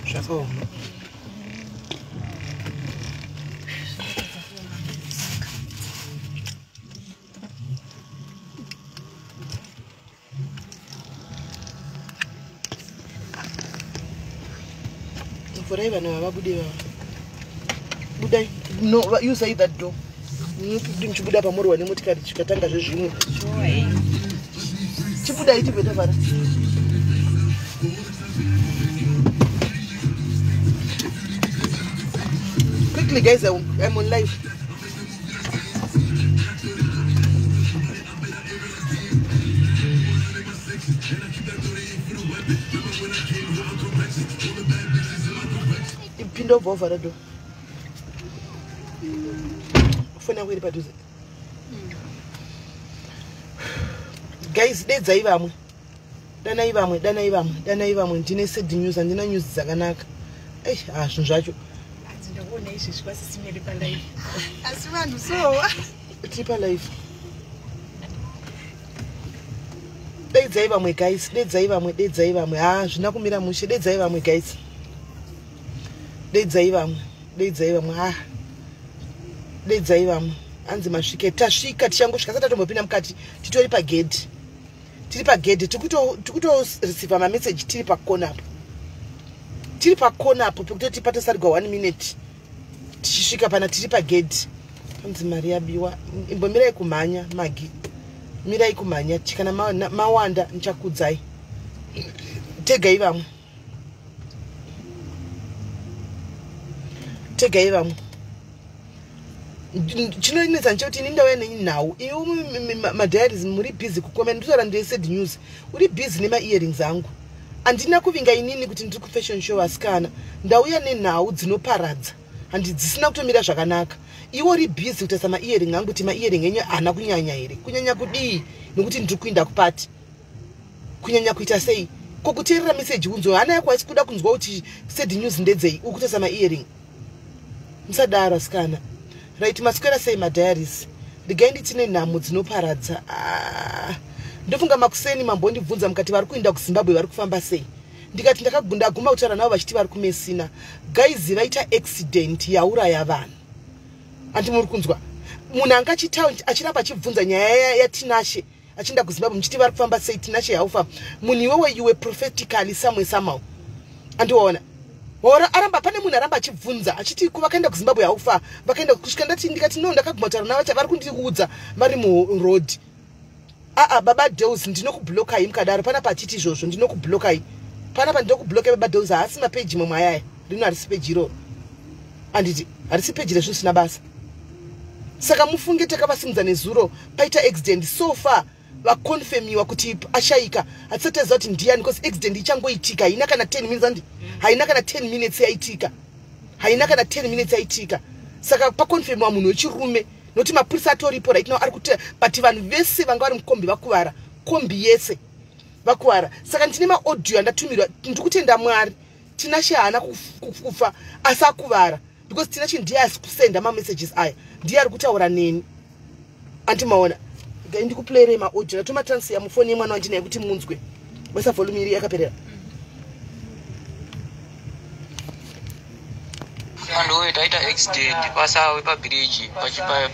Zvakaoma. Mvurai vanhu vavabude vava. Budai. No, use that door. Kuti muchibuda pamurwa nemotikari chikatanga zvezvimwe. Chibudai tibve tavhara. Quickly guys, I'm on live. Ipinda ubva wavhara door. Foni yako iri padhuze. Guys, dedzai vamwe. Danai vamwe, danai vamwe, danai vamwe. Ndine sad news, handina news dzakanaka. Ei, ah, zvinhu zvacho. Ndakuona izvezvi kwasisimiri palive. Asi vanhu so. Tiri palive. Dedzai vamwe guys, dedzai vamwe, dedzai vamwe. Ah, zvina kumira mushe. Dedzai vamwe guys. Dedzai vamwe, dedzai vamwe. Ah. Dedzai vamwe. Anzi masvike, tasvika tichangosvika sati tatombopinda mukati, titori pagedhi. Tiri pagedhi, tikutoreceiva mameseji tiri pakona apo. Tiri pakona apo pekutoti patosarigwa 1 minute tichisvika pana tiri pagedhi. Anzi mari yabiwa. Imbomirai kumhanya Magi. Mirai kumhanya kana mawanda ndichakudzai. Tegai vamwe. Tegai vamwe. Chinonetsa ndechekuti ini ndauya nenhau. Iwe madiaries muri busy kucomment. Ndinotaura ndine sad news. Uri busy nema-earrings angu. Handina kuvinga inini kuti ndiri kufashion show asikana. Ndauya nenhau dzinoparadza. Handi dzisina kutomira zvakanaka. Iwe uri busy kutarisa ma-earring angu kuti ma-earring enyu haana kunyanya here. Kunyanya kudii? Nekuti ndiri kuinda kupati. Kunyanya kuita sei? Ko kuteerera message unzwe. Hana yako haisi kuda kunzwa kuti sad news ndedzei. Uri kutarisa ma-earring. Musadaro asikana. Right, maswera sei madiaries. Regai nditine nhamo dzinoparadza. Ah. Ndofunga makuseni mambondibvunza mukati vari kuinda kuZimbabwe vari kufamba sei. Ndikati ndakaguma kutaura navo vachiti vari kuMessina. Guys, vaita accident yauraya vanhu. Anti muri kunzwa. Munhu anga achiramba achibvunza nyaya yaTinashe achienda kuZimbabwe muchiti vari kufamba sei Tinashe haufa. Munhu iwewe you were prophetically somewhere somehow. Andiwaona. Ora aramba pane munhu aramba achibvunza achiti ko vakaenda kuZimbabwe haufa vakaenda kusvika ndati ndikati no ndakaguma kutaura navo vari kundiudza vari muroad. Aa baba Deus ndinokublokai mukadaro panapa achiti izvozvo ndinokublokai. Panapa ndinokublokai baba Deus haasi mapeji mamwe ayaya. Rino harisi peji iroro. Anditi harisi peji rezvinhu zvisina basa. Saka mufunge takavasimudza nezuro paita accident so far vakonfirmiwa kuti ashaika. Hatisati taziva kuti ndiani because accident ichangoitika haina kana 10 minutes andi haina kana 10 minutes yaitika. Haina kana 10 minutes yaitika. Saka pakonfirmiwa munhu wechirume nokuti mapurisa atoripo right now ari kuti but vanhu vese vanga vari mukombi vakuvara. Kombi yese vakuvara. Saka ndine maaudio andatumirwa ndikutenda Mwari. Tinashe haana kufa asi akuvara because Tinashe ndiye asi kusenda mamessages aya. Ndiye ari kutaura neni. Andimaona. Ndikuplayere maaudio ndatomatransfer mufoni yemwana wandinaye kuti munzwe. Wesa volume iri yakaperera. Andu taita accident pasawe pabridge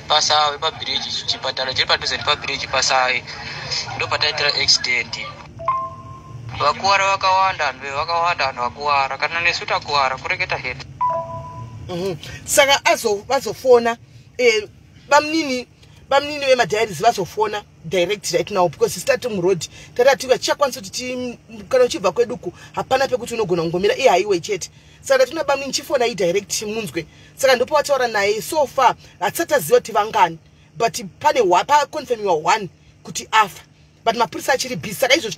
pasawe pabridge chipatara chiri padhuze nepabridge pasawe ndo pataitira accident. Vakuwara vakawanda vanhu vakawanda vanhu vakuwara kana nesu takuwara kureketa hedu. Saka azofona Bamnini bamnini vemadiaries vazofona direct right now, because start muroad tatativa tichakwanisa kuti kana uchibva kweduku hapana pekuti unogona kungomira ihighway chete. Saka tatina bamnini chifona idirect munzwe. Saka ndopawataura naye. So far hatisati taziva kuti vangani, but pane paconfirmiwa 1 kuti afa, but mapurisa achiri busy. Saka izvozvo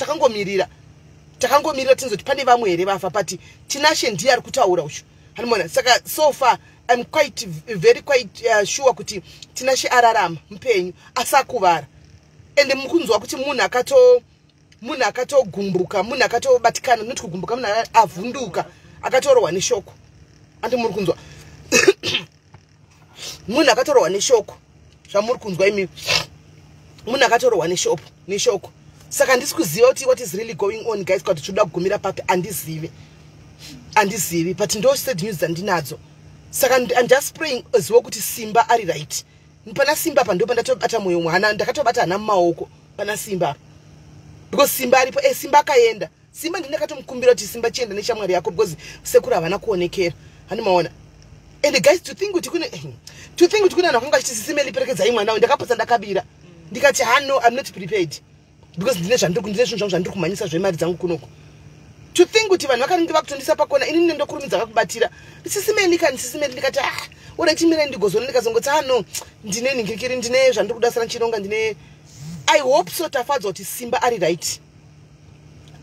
takangomirira tinzoti pane vamwe here vafa, but Tinashe ndiye ari kutaura uchu hanimona. Saka so far I'm quite very quite sure kuti Tinashe ararama mupenyu asakuvara. Ende mukunzwa kuti munhu akatogumbuka, munhu akatobatikana, not kugumbuka, munhu avhunduka, akatorohwa neshoko. Andi muri kunzwa munhu akatorohwa neshoko, zvamuri kunzwa imi, munhu akatorohwa neshoko. Saka handisi kuziva kuti what is really going on guys, kuti tinoda kugumira papi, andizivi, but ndo sad news dzandinadzo. Saka I'm just praying zivo kuti Simba ari right. Pana Simba apa ndo pandatobata moyo mwana, ndakatobata hana mumaoko pana Simba apa, because Simba aripo. Simba akaenda, Simba ndini ndakatomukumbira kuti Simba chienda neshamwari yako, because sekuru havana kuonekera, handimaona. And guys, to think kuti kune vanhu vakanga vachiti Sisi Meli perekedzai mwana uyu, ndakapotsa ndakabira, ndikati ha no, I'm not prepared, because ndine zvinhu zvangu zvandiri kumhanyisa zvemari dzangu kunoko. To think kuti vanhu vakanenge vakutondisa pakona, inini nendokurumidza kakubatira Sisi Meli kani, Sisi Meli, ndikati ah alright mirai ndigozona, ndikazongoti ah no, ndine nhingirikiri, ndine zvandiri kuda sara ndichironga, ndine. I hope so tafadzwa kuti Simba ari right.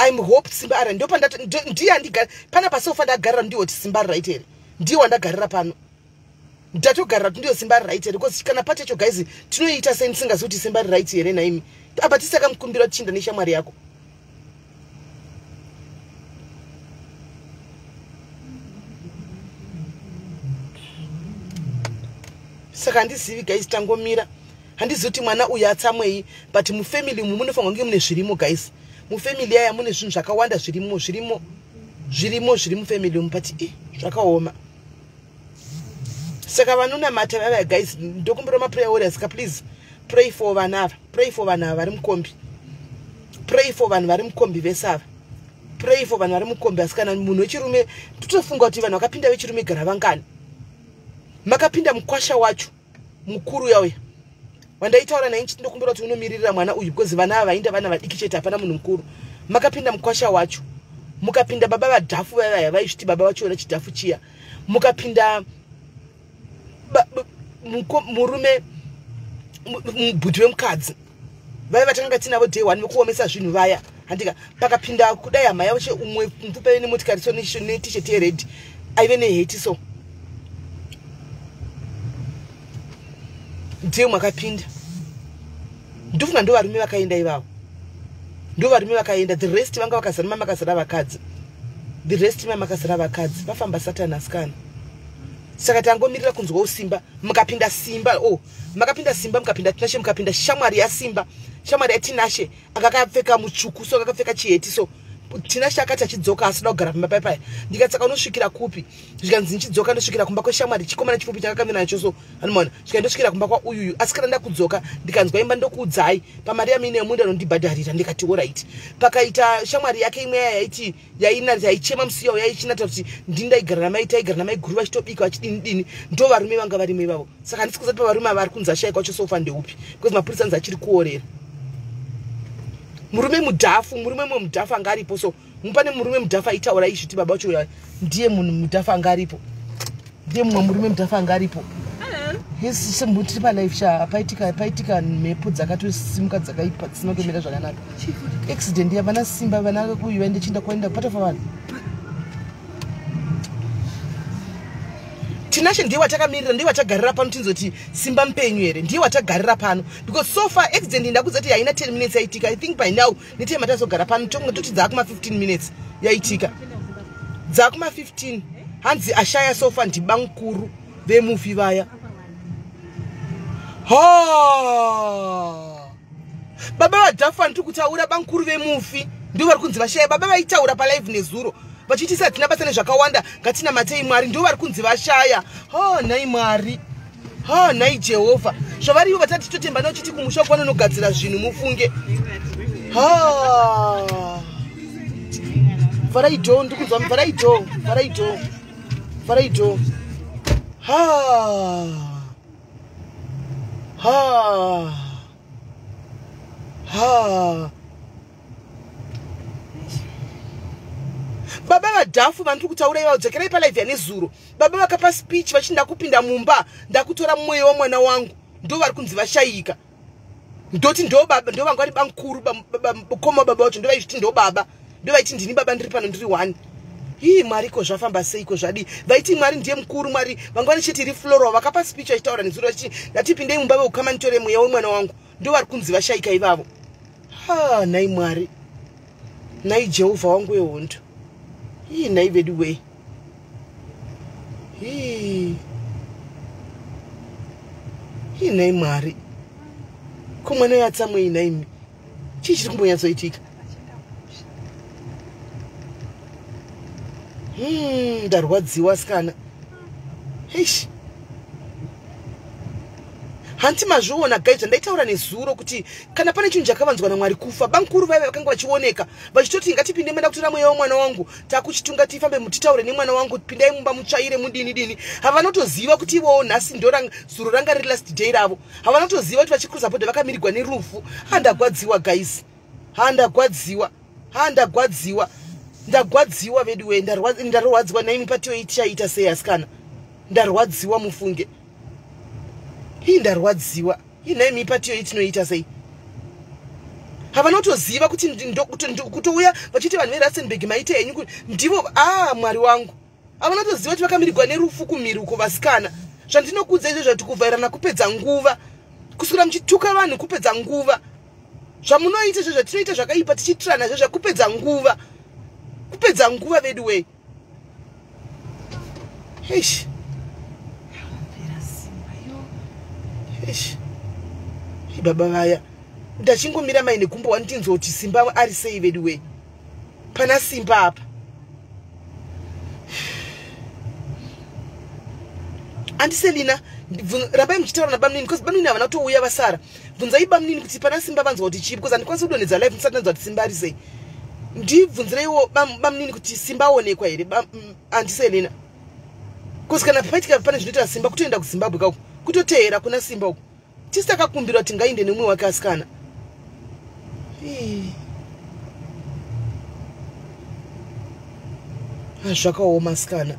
I'm hope Simba ari ndo ndiye andigara pana pasofa ndagarira, ndiwo kuti Simba ari right here, ndiye wandagarira pano, ndatogarira kuti ndiyo Simba ari right here, because kana pati yacho guys tinoita sei ndisingazivi kuti Simba ari right here naimi. Apa tisakamukumbira kuti chinda neshamwari yako. Saka handizivi guys, tangomira, handizivi kuti mwana uyu atsamwei, but mufamily umu munofanirwa kunge mune zvirimo guys. Mufamily yaya mune zvinhu zvakawanda zvirimo zvirimo zvirimo zviri mufamily umu, but zvakaoma. Saka vanonamata vava guys, ndokumbira maprayer warriors ka, please pray for vana ava, pray for vanhu ava vari mukombi, pray for vanhu vari mukombi vese ava, pray for vanhu vari mukombi. Asi kana munhu wechirume totofunga kuti vanhu vakapinda vechirume gara vangani, makapinda mukwasha wacho mukuru yauya wandaitaura naye nchiti ndokumbira kuti unomiririra mwana uyu, because vana ava vainda vana vadiki chete, hapana munhu mukuru. Makapinda mukwasha wacho, mukapinda baba vadhafu vaya vaizviti baba vachiona chidhafu chiya, mukapinda murume mubhuti wemukadzi vaya vatanga tinavo day 1 vekuomesa zvinhu vaya, handika pakapinda kudai hama yavo che umwe mupfupi aive nemotikari so netisheti yered aive neheti, so ndiye mwakapinda. Ndofunga ndo varume vakaenda ivavo, ndo varume vakaenda, the rest vanga vakazara mamakazara vakadzi, the rest mamakazara vakadzi, vafamba satani asikana. Saka tangomirira kunzwa usimba, mukapinda Simba, oh makapinda Simba, mukapinda Tinashe, mukapinda shamwari yaSimba, shamwari yaTinashe akakapfeka mutsvuku so, akakapfeka chiheti so. Tinashe akati achidzoka asida kugara pamba paipaya, ndikati saka unosvikira kupi? Zvikanzi ndichidzoka ndosvikira kumba kweshamwari, chikomana chipfupi chakakamira nacho so, anomaona, svika ndosvikira kumba kwauyuyu, asi kana ndakudzoka ndikanzwa imba ndokuudzai pamari yamine yemunda nondibhadharira. Ndikati alright. Pakaita shamwari yake imwe yaiti yaichema musi yawo yaichinata kuti ndini ndaigara namai, taigara namai guru vachitobika vachidini dini, ndo varume vanga varimo ivavo. Saka handisi kuzati pavarume ava ari kunzi ashaikwa wacho sofa ndeupi, because mapurisa anzi achiri kuorera murume mudhafu, murume mumwe mudhafu anga aripo so, mupane murume mudhafu aitaura izviti baba wacho ndiye munhu mudhafu anga aripo, ndiye mumwe murume mudhafu anga aripo. Tiri palife sha, paitika mhepo dzakatosimuka dzakaipa dzisina kutomira zvakanaka. Accident yavana Simba vana uyu vaende chinda kuenda patofa vanhu. Tinashe ndiye watakamirira, ndiye watagarira pano tinzoti Simba mupenyu here, ndiye watagarira pano, because so far accident ndakudza kuti haina 10 minutes yaitika. I think by now netime tazogara pano toti dzaakuma 15 minutes yaitika, dzaakuma 15. Hanzi ashaya so far ndibamukuru vemufi vaya. Ha baba vadhafu vandiri kutaura, bamukuru vemufi ndo vari kunzi vashaya. Baba vaitaura palive nezuro vachitisa hatina basa nezvakawanda, ngatinamatei Mwari, ndo vari kunzi vashaya. Ha nhai Mwari, ha nhai Jehovha, zvavarivo vatati totemba nao chiti kumusha kwanonogadzira zvinhu mufunge. Ha vharai do, ndikunzwa vharai do, vharai do, vharai do. Ha Ha ha, baba vadhafu vandiri kutaura ivavo, dzokerai palive yanezuro. Baba vakapa speech vachiti ndakupinda mumba, ndakutora mweya womwana wangu. Ndo vari kunzi vashayika. Ndoti ndo baba, ndo vanga vari bamukuru, koma baba vacho ndo vaizviti ndo baba, ndo vaiti ndini baba, ndiri pano, ndiri one. Ii Mwari, ko zvafamba seiko? Zvadii? Vaiti Mwari ndiye mukuru. Mwari vanga vane cheti iri floral. Vakapa speech vachitaura nezuro vachiti ndatipindei mumba veukama nditore mweya wemwana wangu. Ndo vari kunzi vashayika ivavo. Ha, nhai Mwari, nhai Jehovha wangu wehondo. Ii nhai vedu wei. Ii ii nhai Mwari, ko mwana yatsamwei nhaimi? Chii chiri kumbonyatsoitika? Ndarwadziwa sikana. Eish, hanti mazviona guys zvandaitaura nezuro kuti kana pane chinhu chakavanzwa naMwari kufa. Bankuru vaiva vakanga vachioneka vachitoti ngatipinde menda kutora mweya wemwana wangu, takuchitunga, tifambe mutitaure nemwana wangu, pindai mumba mutsvaire mudini dini. Havanotoziva kuti ivowo nhasi ndo zuro ranga riri last day ravo. Havanotoziva kuti vachicrossa border vakamirigwa nerufu. Handagwadziwa guys, handagwadziwa, handagwadziwa, ndagwadziwa vedu we. Ndarwadziwa naimi. Patiyo tichaita sei asikana? Ndarwadziwa mufunge. Ii ndarwadziwa. Inaimi patiyo itinoita sei? Havanotoziva kuti kutouya vachiti vanhu veRustenburg maite henyu, ndivo a Mwari wangu. Havanotoziva kuti vakamirigwa nerufu kumhiri uko vasikana. Zvandinokudza izvo zvati kuvhairana kupedza nguva, kuswera muchituka vanhu kupedza nguva. Zvamunoita izvo, zvatinoita zvakaipa tichiitirana zvo zvakupedza nguva, kupedza nguva vedu wei. Eish, eish, baba vaya ndachingomira maine gumbo wandinzwa kuti Simba ari sei vedu wei. Pana Simba apa andiselina. Rambai muchitaura nabamunini because bamunini havana kutouya vasara. Bvunzai bamunini kuti pana Simba vanzwa kuti chii, because handikwanisi kudonhedza live ndisati ndanzwa kuti Simba ari sei. Ndibvunzireiwo bamunini kuti Simba aonekwa here, andiselina, because kana paitika pane zvinoita Simba, kutoenda kuZimbabwe kako, kutoteera kuna Simba uko. Tisi takakumbirwa kuti ngainde nemumwe wake asikana. Zvakaoma asikana.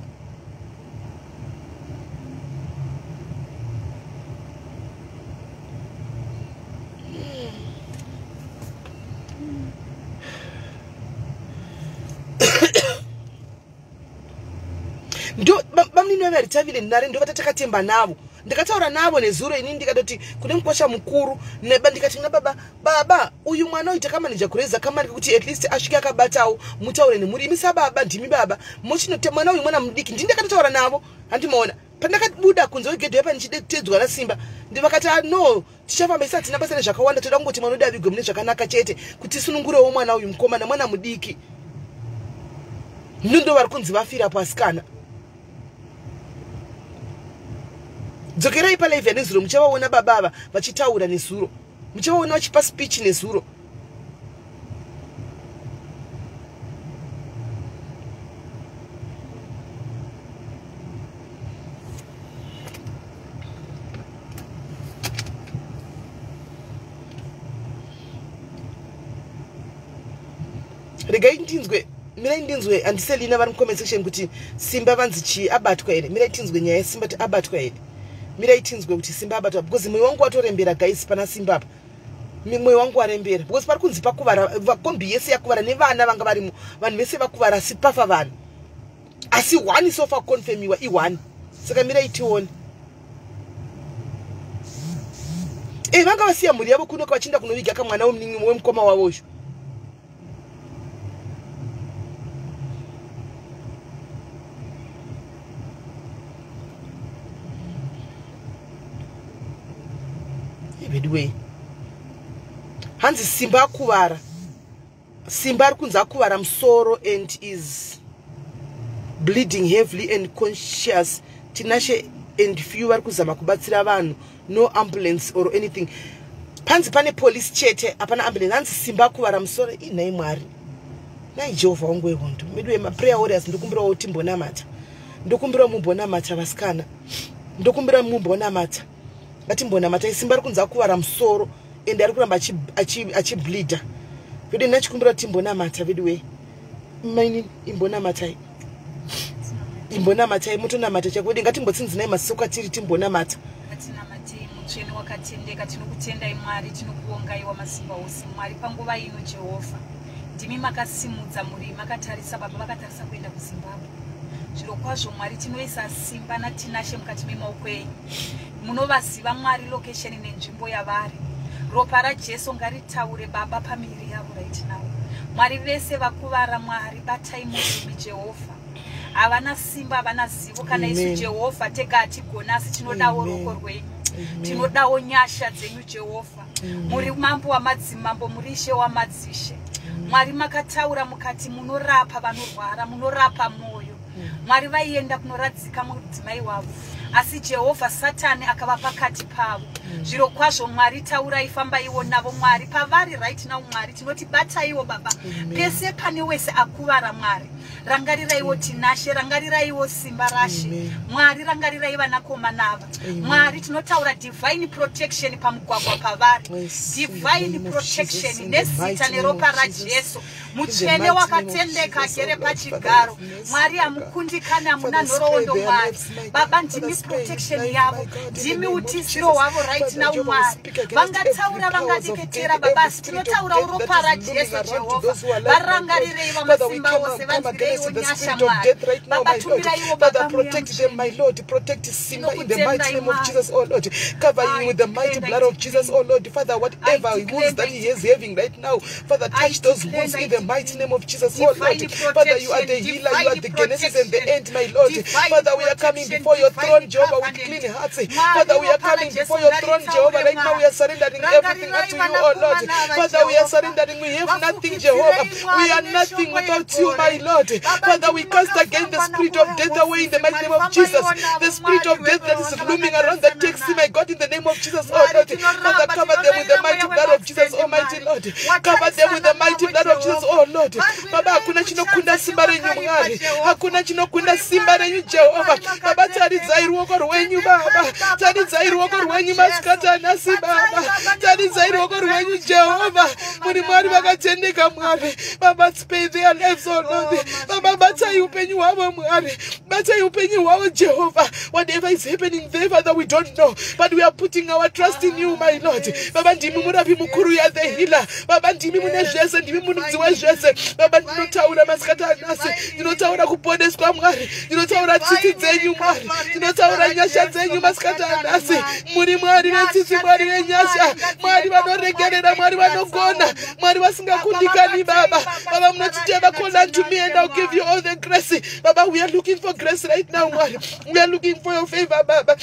Ndo bamunini vavari nare, ndo vatakatemba navo. Ndakataura navo nezuro inini, ndikatoti kune mukwasha mukuru, ndikati na baba, baba uyu mwana uyu takamanija kureza kamari kuti at least asvike akabatawo, mutaure nemuri imi sababa, ndimi baba muchinote mwana uyu, mwana mudiki. Ndini ndakatotaura navo, handimaona pandakabuda kunze wegedho yapa ndichidetedzwa naSimba. Ndivakati, ah, no, tichafamba isi, hatina basa nezvakawanda, toda kungoti mwana wedu avigwe mune zvakanaka chete, kuti tisunungurewo mwana uyu mukomana, mwana mudiki. Ndo vari kunzi vafirapo asikana. Dzokerai palive yanezuro, muchavaona baba ava vachitaura nezuro, muchavaona vachipa speech nezuro. Regai ndinzwe, mirai ndinzwe andiselina vari mucomment section kuti Simba vanzi chii, abatwa here. Mirai tinzwe nyaya yeSimba kuti abatwa here. Mirai tinzwe kuti Simba abatwa, because mwoyo wangu watorembera guys pana Simba apa. Mwoyo wangu warembera because pari kunzi pakuvara kombi yese, yakuvara nevana vanga varimo, vanhu vese vakuvara, asi pafa vanhu asi one so far confirmiwa i1. Saka mirai tione. E, vanga vasiya mhuri yavo kunoka vachienda kunoviga kamwana wemukoma wavo uzvo. Veduwei, hanzi Simba akuvara. Simba ari kunzi akuvara musoro and is bleeding heavily and conscious. Tinashe and few vari kuzama kubatsira vanhu. No ambulance or anything. Panzi pane police chete, hapana ambulance. Hanzi Simba akuvara musoro. Inhai Mwari, nai Jehovha wangu wehondo medu wemaprayer warriors, ndokumbirawo timbonamata, ndokumbirawo mumbonamata vasikana, ndokumbira mumbonamata. Ngatimbonamatai. Simba ari kunzi akuvara musoro ende ari kuramba achibleeda. Vedu, ndachikumbira timbonamata vedu wei. Mainini, imbonamatai, imbonamatai, mutonamata chako vedu. Ngatimbotsinzinai masiso kwatiri, timbonamata. Ngatinamatei. Mutsvene wakatendeka, tinokutendai Mwari, tinokuongai wamasimba ose Mwari panguva ino. Jehovha, ndimi makasimudza muri makatarisa baba vakatarisa kuenda kuZimbabwe. Zviro kwazvo Mwari, tinoisa Simba naTinashe mukati memaoko enyu. Munovaziva Mwari, location nenzvimbo yavari. Ropa raJesu ngaritaure baba pamiviri yavo right now. Mwari, vese vakuvara, Mwari, batai murimi. Jehovha, havana simba, havana zivo kana isu. Amen. Jehovha, tega hatigoni, asi tinodawo Amen. ruoko rwenyu. Amen. Tinodawo nyasha dzenyu Jehovha. Muri mambo wamadzimambo, muri ishe wamadzishe. Mwari, makataura mukati munorapa vanorwara, munorapa mwoyo. Mwari, vaienda kunoradzika mudzimai wavo, asi Jehovha, Satani akava pakati pavo. Zviro kwazvo Mwari, taurai, fambaiwo navo Mwari pavari right now. Mwari, tinoti bataiwo baba pese pane wese akuvara. Mwari, rangariraiwo Tinashe, rangariraiwo Simba rashe. Amen. Mwari, rangarirai vanakomana ava. Amen. Mwari, tinotaura divine protection pamugwagwa pavari. Yes, in the Divine name of Jesus, protection in the nezita mighty name neropa of Jesus. raJesu. Mutsvene wakatendeka agere pachigaro, Mwari, hamukundikani, hamuna nhoroondo. Mwari baba, ndimi protection yavo, ndimi utiziro hwavo right now. Mwari, vangataura, vangadeketera baba, asi tinotaurawo ropa raJesu. Jehovha, varangarirei vamasimba ose, vanzwireiwo nyasha. Mwari baba, tumiraiwo baba. Protect them, my Lord. Protect Simba in the mighty name of Jesus, oh Lord. Cover him with the mighty blood of Jesus, oh Lord. Father, whatever wounds that he is having right now, Father, touch those wounds in the mighty name of Jesus, oh Lord. Father, you are the healer, you are the genesis and the end, my Lord. Father, we are coming before your throne, Jehovah, with clean hearts. Father, we are coming before your throne, Jehovah. Right now, we are surrendering everything unto you, oh Lord. Father, we are surrendering. We have nothing, Jehovah. We are nothing without you, my Lord. Father, we cast again the spirit of death away in the mighty name of Jesus. The spirit of death that is looming around the taxi, my God, in the name of Jesus, oh Lord. Father, cover them with the mighty blood of Jesus, Almighty Lord. Cover them with the mighty blood of Jesus, oh Lord. Baba, hakuna chinokunda simba renyu Mwari. Hakuna chinokunda simba renyu Jehovha. Baba, taridzai ruoko rwenyu Baba. Taridzai ruoko rwenyu masikati anhasi Baba. Taridzai ruoko rwenyu Jehovha. Muri Mwari vakatendeka Mwari. Baba, spare their lives, oh Lord. Baba, batai upenyu hwavo Mwari. Batai upenyu hwavo Jehovha. Whatever is happening there, Father, we don't know. But we are putting our trust in you, my Lord. Baba, ndimi murapi mukuru, you are the healer. Baba, ndimi mune zvese, ndimi munudzi wezvese. Baba, ndinotaura masikati anhasi. Ndinotaura kuponeswa Mwari. Ndinotaura tsitsi dzenyu Mwari. Ndinotaura nyasha dzenyu masikati anhasi. Muri Mwari vetsitsi, Mwari venyasha. Mwari vanoregerera, Mwari vanogona. Mwari vasingakundikani Baba. Baba, munotiteva, "Call unto me and I'll give you all the grace." Baba, we are looking for grace right now, Mwari. We are looking for your favor, Baba.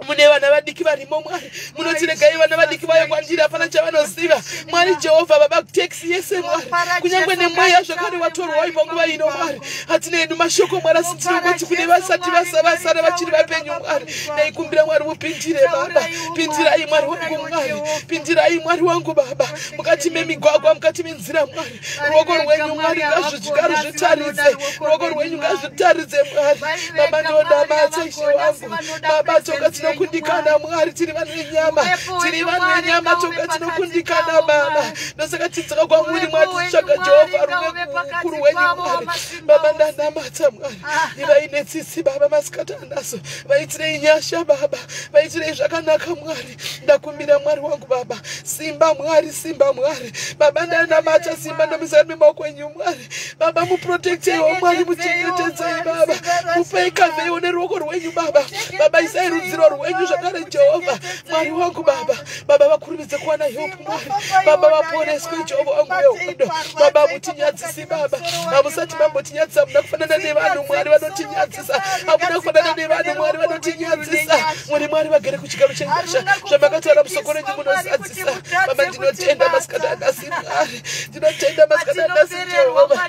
Mune vana vadiki varimo Mwari. Munoti regai vana vadiki vauya kwandiri, hapana chavanoziva Mwari. Jehovha baba, taxi yese Mwari, kunyange nemweya zvakare watorwai panguva ino Mwari. Hatina hedu mashoko Mwari, asi tinongoti kune vasati vasara vachiri vapenyu Mwari, ndaikumbira Mwari mupindire Baba. Pindirai Mwari wangu, Mwari, pindirai Mwari wangu Baba, mukati memigwagwa, mukati menzira Mwari. Ruoko rwenyu Mwari ngazvitaridze, ruoko rwenyu ngazvitaridze Mwari. Baba, ndodamata Ishe wangu Baba, toga tinokundikana Mwari, tiri vanhu venyama, tiri vanhu venyama, toga tinokundikana Baba. Ndosaka tidzoka kwamuri Mwari, tichitsvaga Jehovha ruve ukuru hwenyu Mwari. Baba, ndanamata Mwari, ivai netsitsi Baba masikati anaso. Vaitirei nyasha Baba, vaitirei zvakanaka Mwari. Ndakumbira Mwari wangu Baba, simba Mwari, simba Mwari. Baba, ndanamata simba, ndomisa memaoko enyu Mwari. Baba, muprotecteiwo Mwari, muchengetedzei Baba, mupei kavheiwo neruoko rwenyu Baba. Baba, isai rudziro rwenyu zvakare Jehovha Mwari wangu Baba. Baba, vakurumidze kuwana help Mwari. Baba, vaponeswe Jehovha wangu wehondo. Baba, mutinyadzisi Baba, hamusati mambotinyadzisa. Hamuna kufanana nevanhu Mwari vanotinyadzisa, hamuna kufanana nevanhu Mwari vanotinyadzisa. Muri Mwari vagere kuchigaro chenyasha, zvamakataura musoko renyu munozadzisa Baba. Ndinotenda masikati anhasi Mwari, ndinotenda masikati anhasi Jehovha,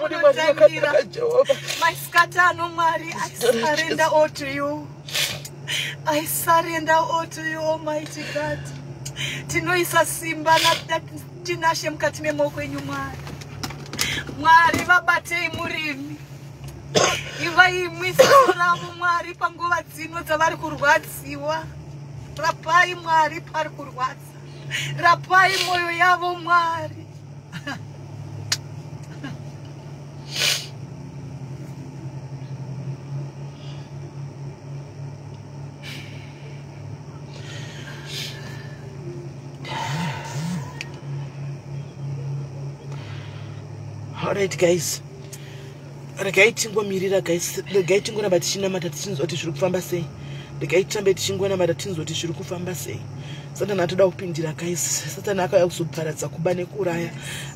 muri Mwari vakanaka Jehovha. Masikati ano Mwari, I surrender all to you. I surrender all to you, Almighty God. Tinoisa Simba Tinashe mukati memaoko enyu Mwari. Mwari, vabatei murimi, ivai imwi ziso ravo Mwari panguva dzino dzavari kurwadziwa. Rapai Mwari pari kurwadza, rapai mwoyo yavo Mwari. Alright guys, regai tingomirira guys, regai tingoramba tichinamata tichinzwa kuti zviri kufamba sei. Regai tirambe tichingonamata tinzwa kuti zviri kufamba sei. Satani atoda kupindira guys. Satani akauya kuzoparadza, kuba nekuuraya.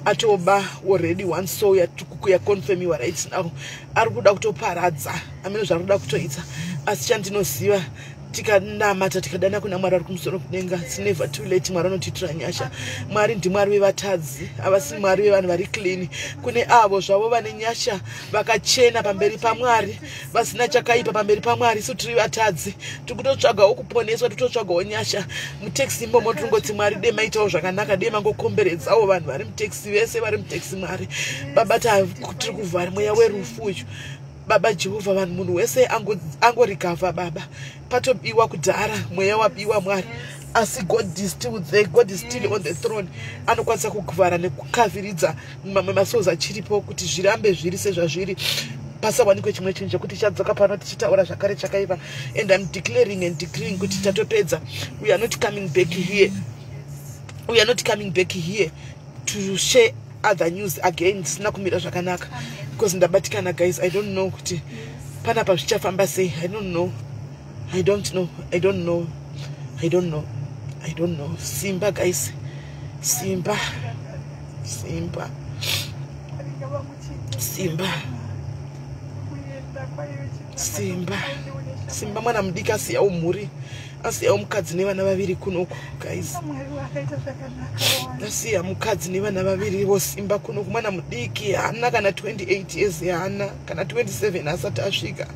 Atoba already one soul yaconfirmiwa right now. Ari kuda kutoparadza, amene zvaari kuda kutoita. Asi chandinoziva, tikanamata tikadana kuna Mwari ari kumusoro kudenga, it's never too late. Mwari anotiitira nyasha. Mwari ndiMwari wevatadzi, havasi Mwari vevanhu vari clean. Kune avo zvavo vane nyasha, vakachena pamberi paMwari, vasina chakaipa pamberi paMwari. Isu tiri vatadzi, tiri kutotsvagawo kuponeswa, tiri kutotsvagawo nyasha. Mutekisi imomo tirongoti Mwari dai maitawo zvakanaka, dai mangokomberedzawo vanhu vari mutekisi, vese vari mutekisi. Mwari Baba, tiri kuvhara mweya werufu uyu. Baba Jehovha, vanhu, munhu wese angorikavha. Baba, patobiwa kudhara, mweya wabiwa Mwari, asi God is still there. God is still on the throne. Anokwanisa kuvhara nekukaviridza mamwe masouls achiripo kuti zvirambe zviri sezvazviri, pasawanikwe chimwe chinhu chekuti chadzoka pano tichitaura zvakare chakaipa. And I'm declaring and decreeing kuti tatopedza. We are not coming back here, we are not coming back here to share other news again zvisina kumira zvakanaka, because ndabatikana guys. I don't know kuti panapa zvichafamba sei. I don't know, I don't know, I don't know, I don't know, I don't know. Simba guys, simba, simba, simba, simba, simba. Mwana mudiki asiyawo mhuri, asiyawo mukadzi nevana vaviri kunoku guys. Asiya mukadzi nevana vaviri vosimba kunoku. Mwana mudiki, haana kana 28 years, haana kana 27 asati asvika.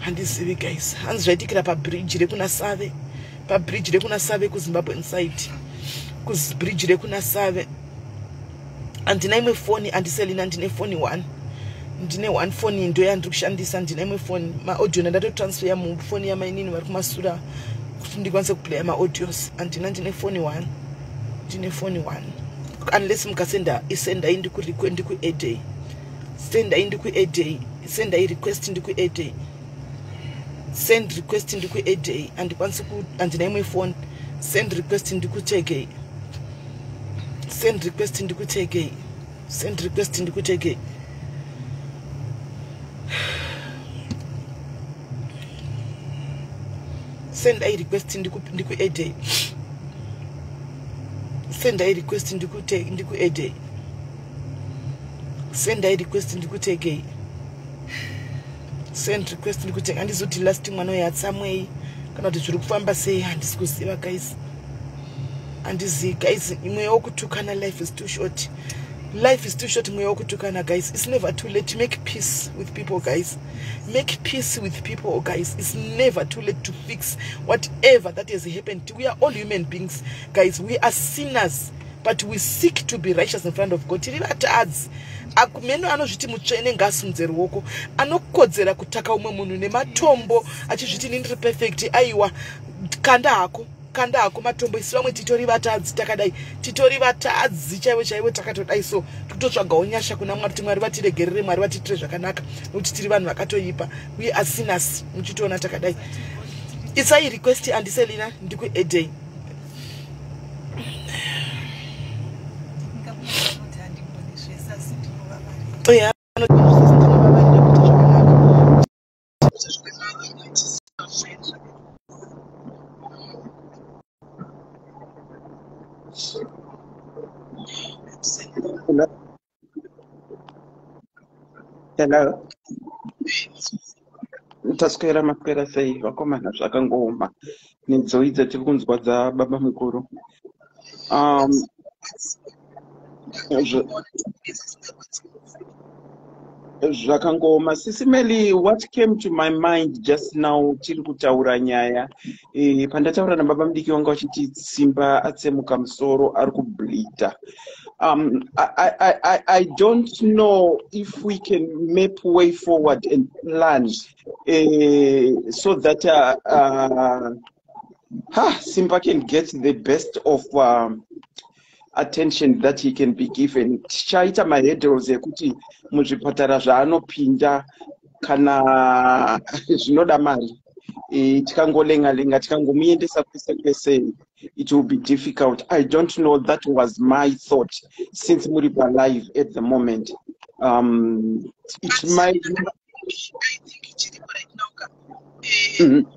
Handizivi guys. Hanzi zvaitikira pabridge rekuna Save, pabridge rekuna Save kuZimbabwe inside, kubridge rekuna Save. Handina imwe foni, andiselina, ndine foni one, ndine one foni, ndo yandiri kushandisa. Ndine imwe foni, maaudio ndatotransferya mufoni yamainini vari kumasura kuti ndikwanise kuplaya maaudios. Handina, ndine foni one, ndine foni one. Unless mukasenda, isendai ndikuaddei, sendai ndikuaddei, sendai request ndikuaddei, send request ndikuaddei. Handikwanisi, handina imwe foni. Send request ndikutegei, send request ndikutegei, send request ndikutegei. Send ai request ndikuaddei, send ai request ndikuaddei, send ai request ndikutegei, send request ndikutega. Handizoti last mwana uyo atsamwei kana kuti zviri kufamba sei, handisi kuziva guys, handizivi guys. Mweya wokutukana, life is too short, life is too short. Mweya wokutukana guys, it's never too late to make peace with people guys. Make peace with people guys. It's never too late to fix whatever that has happened. We are all human beings guys. We are sinners, but we seek to be righteous in front of God. Tiri vatadzi. Meno anozviti mutsvene ngaasumudze ruoko. Anokodzera kutaka umwe munhu nematombo achizviti ini ndiri perfect, aiwa, kanda hako, kanda hako matombo. Isi vamwe titori vatadzi, takadai, titori vatadzi chaivo chaivo, takatodai. So tikutotsvagawo nyasha kuna Mwari kuti Mwari vatiregerere, Mwari vatiitire zvakanaka, nekuti tiri vanhu vakatoipa. We are sinners, muchitoona takadai. Isai request, andiselina, ndikuaddei. Ndingamunoti handigoni zvese, asi ndinovavarira. Yeah, ndinovavarira kuita zvakanaka. Hello. Hello. Taswera, maswera sei vakomana? Zvakangooma nedzoi dzatiri kunzwa dzababa mukuru. Zvakangoma. Sisi Melly, what came to my mind just now, tiri kutaura nyaya, pandataura nababa mudiki wanga vachiti Simba atsemuka musoro, ari kubleeda. I don't know if we can map way forward and plan so that Simba can get the best of attention that he can be given. Tichaita mahedros ekuti muzvipatara zvaanopinda kana zvinoda mari, tikangolenga lenga, tikangomuendesa kwese kwese, it will be difficult. I don't know, that was my thought since muri palive at the moment. It might I think chiripo right now ka,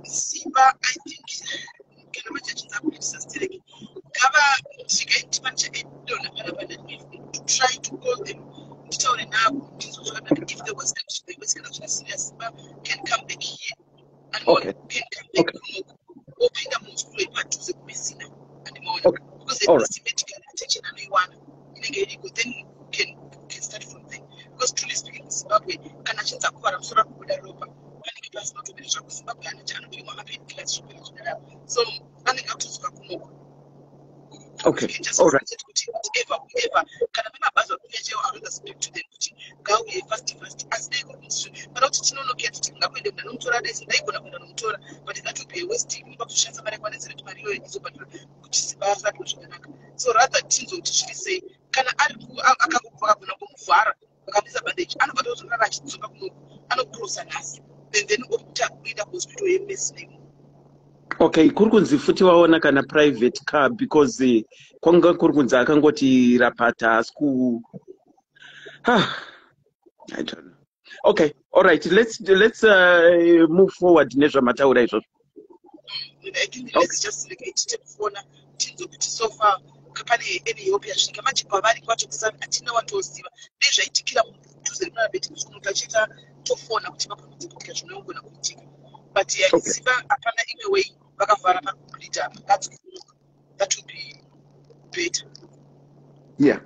Simba, I think kana vachachinza kuitisa stereki, ngava svika idona panapa to try to call them, nditaure navo, ndinzwe zvakanaka. If there was kana zviri serious, Simba can come back here and can come back kunoku, opinda muhospital padhuze kuMessina, andimaona? Because at least medical attention anoiwana, inenge iriko. Then can start from there, because truly speaking, Zimbabwe kana achinzi akuvara musoro, ari kubuda ropa, panenge pasina kutomira zvako. Zimbabwe anoti anopimwa mapainkillers, zvopera zvodaro. So anenge akutodzoka kunoko. We can just facilitate kuti whatever, whoever, kana vemabhazi vari kuuya chaiwo, I rather speak to them kuti ngauye fast fast. Asi dai kuri pana kuti tinonokera titi ngakuende kuenda nomutora, dai ndaigona kuenda nomutora, but that would be a waste pakushandisa mari yakwanetsera kuti mari iyoyo izobhadhara kuti Simba arapwe zvakanaka. So rather tinzwe kuti zviri sei. Kana ari akagona kumuvhara, vakamisa bandage, anobva tozorara achidzoka kunoku, anocrossa nhasi and then oita kuenda kuhospital yeMessina imomo. Okay, kuri kunzi futi waona kana private car, because kwanga kuri kunzi akangoti rapata, asi ku, ah, I don't know. Okay, all right, let's move forward nezvamataura izvozvo. I think let's just like tite kufona, tinzwe kuti so far pane any help yasvika. Manje kwavari kwacho kusati hatina watoziva nezvaitikira mudhuze remunabeti kuti tachiita tofona kuti vakurumidze kuitika zvinogona kuitika. But yeah, Simba hapana imwe way, vakavhara pakubleeda apa, ngadzikunuka, that would be better. Yeah,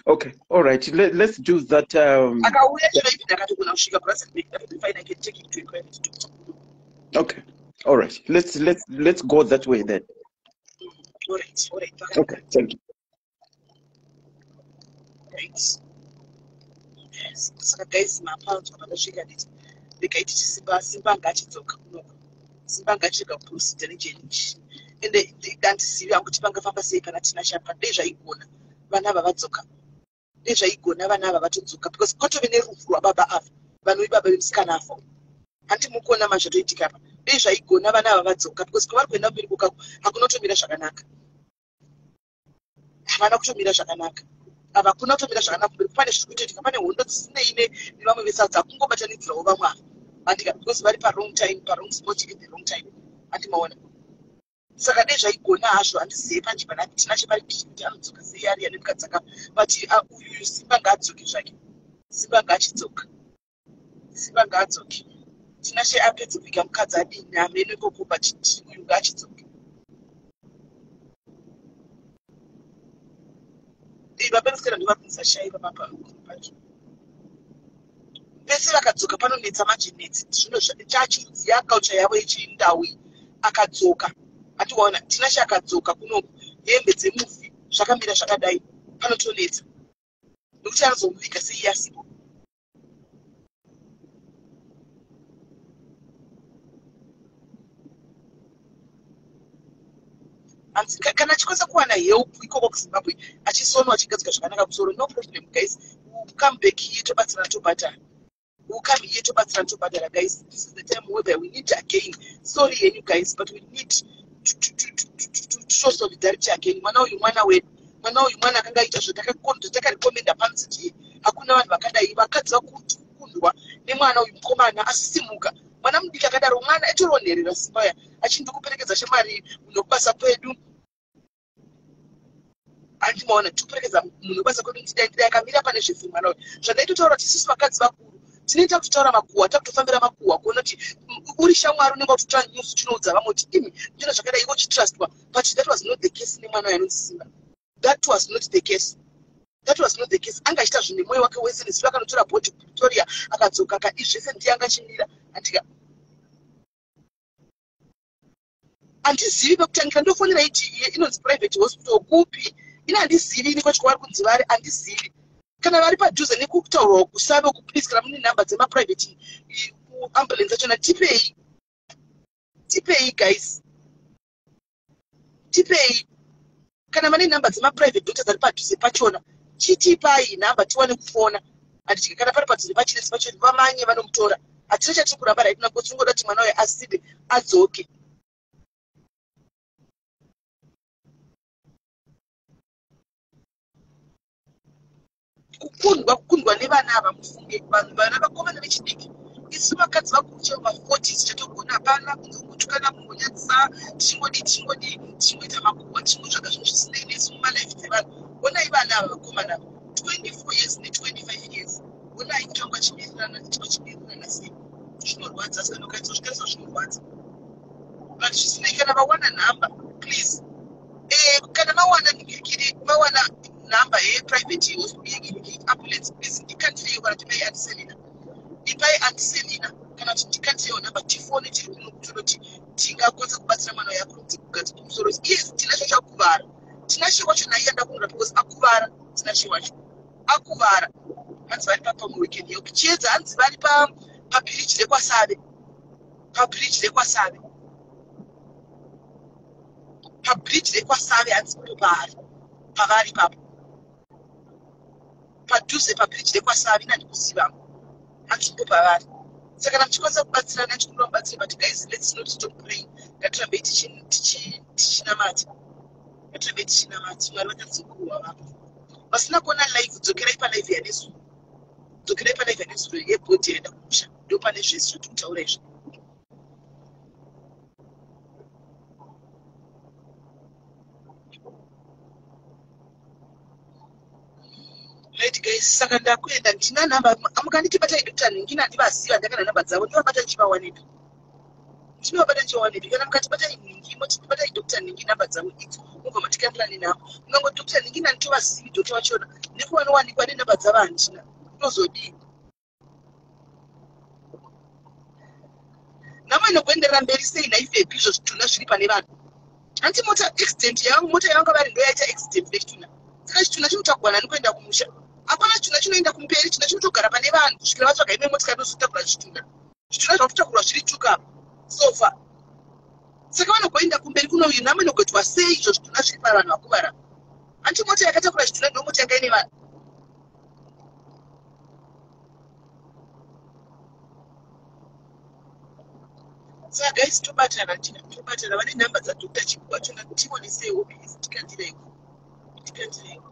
okay, all right, let's do that. Akauya chero even akatogona kusvika kuRustenburg, that would be fine. I can take him to a private doctor. Okay, all right, let's go that way then. All right. Okay, thank you. Right. Yes. Saka guys, mapanzwa pandasvika nditi regai tichi Simba, Simba ngachidzoka kunoko, Simba ngachirega kuproceda nejenichi. Ende handizivi hangu kuti pangafamba sei kana tina shapa. Dei zvaigona vana ava vadzoka, dei zvaigona vana ava vatodzoka, because kwatove nerufu rwababa ava, vanoi baba vemusikana afa. Handi mukuona mazvatoitika apa? Dei zvaigona vana ava vadzoka, because kwavari kuenda mberi kukako hakunotomira zvakanaka, havana kutomira zvakanaka, havakuna kutomira zvakanaka kumberi. Pane zviri kutoitika, pane hondo dzisinei nevamwe vesadza, kungobatanidzirawo vamwe ava, handika? Because vari pawrong time, pawrong spot at the wrong time, handimaona? Saka dei zvaigona hazvo, handizive panje pana Tinashe pari kuti anodzoka sei ari ane mukadzi akafa. But uyu Simba ngaadzoke zvake, Simba ngaachidzoka, Simba ngaadzoke. Tinashe apedze kuviga mukadzi adini hameno ikoko, but uyu ngaachidzoke. Baba vemusikana ndovari shai papa pacho vese vakadzoka panonetsa manje, netsi zvino chachirudziya culture yavo yechindau iyi. Akadzoka, atiwaona Tinashe akadzoka kunoku, hembe dzemufi zvakamira zvakadai, panotonetsa nekuti anozomuviga sei asipo? Hanzi kana achikwanisa kuwana help ikoko kuZimbabwe, achisonwa, achigadzika zvakanaka musoro, no problem guys. We'll come back here, tobatsirana, tobhadhara. We'll come here, tobatsirana, tobhadhara. Guys, this is the time whereby we need again, sorry henyu guys, but we need to show solidarity again. Mwana uyu mwana wedu, mwana uyu mwana akanga aita zvatakarecommenda pamusiti. Hakuna vanhu vakadai, vakadzi vakukundwa nemwana uyu mukomana asisimuka, mwana mudiki akadaro, mwana atoronherera. Simba uya achindikuperekedza shamwari nokubasa kwedu, handimaona? Tikuperekedza munhu webasa kwedu, ndidai ndidai, akamira pane zvese mwana uyu. Zvandaitotaura kuti isusu vakadzi vakuru tinoita kutotaura makuhwa, takutofambira makuhwa kuona kuti uri shamwari, unenge wakutotora news, chinoudza vamwe kuti imi ndino zvakadai, ivo chitrustwa. But that was not the case nemwana uyu anonzi Simba. That was not the case. That was not the case. Anga achiita zvinhu nemwoyo wake wese. Nezuva akanotora bhodhi kuPretoria, akadzoka akadi zvese, ndiye anga achimira. Andika handizivi pekutangira. Ndofonera iti inonzi private hospital kupi? Ini handizivi. Ini kwacho kwavari kunzi vari handizivi. Kana vari padhuze nekutaurwa kusave uku, please, kana mune nhamba dzemaprivate ambulance achona, tipei, tipei guys, tipei. Kana vane nhamba dzemaprivate doctors ari padhuze pachona, chitipai nhamba tiwane kufona. Handiti kana pari padhuze pachiresi pacho, vamanye vanomutora. Hatina chatiri kuramba right now. Tingoda kuti mwana uyo asibe adzoke. Kukundwa, kukundwa nevana ava, mufunge. Vanhu, vana vakomana vechidiki. Isu vakadzi vakuru chaivo, ma40s, chatogona hapana. Kunze kungotukana, kungonyadzisa, tichingodii, tichingodii, tichingoita makuhwa, tichingotsvaga zvinhu zvisinei nesu mumalife dzevanhu. Onai vana ava, vakomana ava, 24 years ne25 years. Onai kuti vanga vachimirirana, vachimirirana sei. Zvinorwadza. Asi kana ukaitwa zvikarisa, zvinorwadza. But zvisinei, kana vawana nhamba, please, kana mawana nhingirikiri, mawana nhamba yeprivate ambulance, please ndikandireiwo. Kana kuti mai Antiselina, ipai Antiselina, kana kuti ndikandireiwo nhamba tifone. Tiri kuno kutonoti tingakwanisa kubatsira mwana uyo akurudzi kugadzikwa musoro. Iye Tinashe chakuvara, Tinashe wacho naiye anda kunora because akuvara. Tinashe wacho akuvara. Hanzi vari papamwe, we can help. Chiedza, hanzi vari pabhiriji rekwaSave, pabhiriji rekwaSave, pabhiriji rekwaSave. Hanzi po paari, pavari ipapo padhuze pabhiriji rekwaSave. Nandikuziva, hanzi ndo pavari. Saka kana muchikwanisa kubatsirana, chikumbira mubatsire. But guys, let's not stop praying. Ngatirambei tichinamata, ngatirambei tichinamata. Mwari vataridze kuruwa vapo. Vasina kuona live, dzokerai palive yanezuro, dzokerai palive yanezuro yebhodhi yaenda kumusha. Ndo pane zvese zvatiri kutaura izvi. Right guys, saka ndakuenda. Ndina nhamba, mukanditi batai Dr Ningina, handivaziva. Ndakana nhamba dzavo, ndovabata ndichivawanepi? Ndinovabata ndichivawanepi? Kana mukati batai Ningi, moti batai Dr Ningi, nhamba dzavo idzo, mobva matikandira nenhamba. Mukangoti Dr Ningi, nanditovazivi doctor vachona nekuvanowanikwa nenhamba dzavo handina, ndozodii? Nhamo inokuenderera mberi sei naifepi izvo zvitunha zviri pane vanhu? Hanti mota accident yavangu, mota yavanga vari ndo yaita accident nechitunha. Saka chitunha chinotakugwa nani kuenda kumusha? Hapana chitunha chinoenda kumberi. Chitunha chinotogara pane vanhu kusvikira vatsvaga imwe motikari inozotakura chitunha. Zvitunha zvakutotakurwa zviri tuka sofa. Saka vanogoenda kumberi kuno, nhamo inogoitwa sei izvo zvitunha zviri pavanhu vakuvara? Hanti mota yakatakura chitunha ndo mota yanga ine vanhu. Saka guys, tobatana, tobatana. Vane nhamba dzaDr Chibu vachona, tioneseiwo please. Tikandireiwo, tikandireiwo.